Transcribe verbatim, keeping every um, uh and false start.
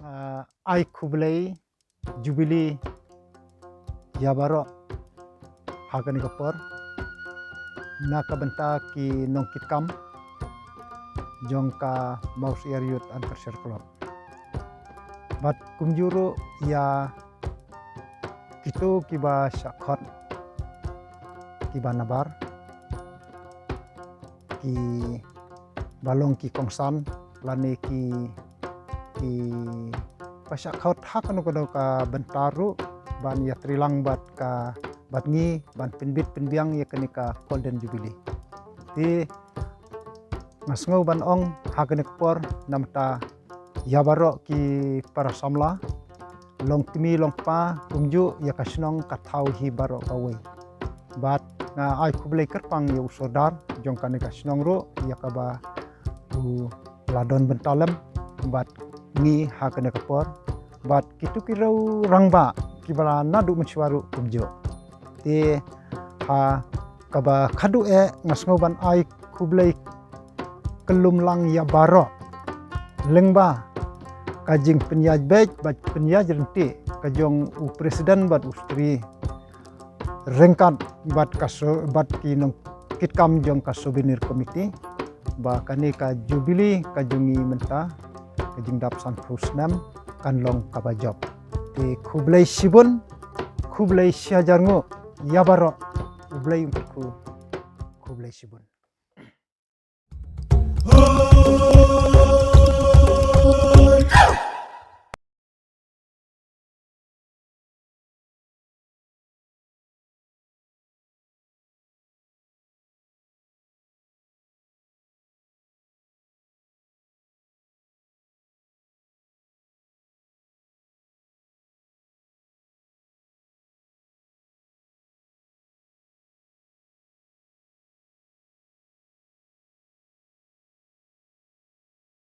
Ah, ai khublei Jubilee ïa baroh ha kane ka por na ka bynta ki nongkitkam jong ka Mawshyiar Youth and Culture Club. Bad kumjuh ruh ïa kito kiba shah khot, kiba nabar, kiba long ki kongsan lane ki, kiba shah khot ha kano kano ka bynta ruh ban ïatreilang bad ka, bad ngi ban pynbit pynbiang ïa kane ka Golden Jubilee. Te nga sngew ban ong ha kane ka por namar ta ïa baroh ki para samla, long kmie long kpa, kumjuh ïa ka shnong ka thaw hi baroh kawei. Bad nga ai khublei kyrpang ïa u sordar jong kane ka shnong ruh ïa kaba u la don bynta lem bad ngi ha kane ka por. Bad kito ki riew rangbah kiba la naduh mynshuwa ruh kumjuh. Te ha kaba khadduh eh nga sngew ban ai khublei kyllum lang ïa baroh lyngba ka jingpynïaid beit bad pynïaid ryntih ka jong u president bad u secretary ryngkat bad ka so-, bad ki nongkitkam jong ka Souvenir Committee, ba kane ka Jubilee ka jong ngi mynta, ka jingdap sanphew snem, kan long kaba jop. Te khublei shibun, khublei shihajar nguh ïa baroh. U Blei un kyrkhu. Khublei shibun.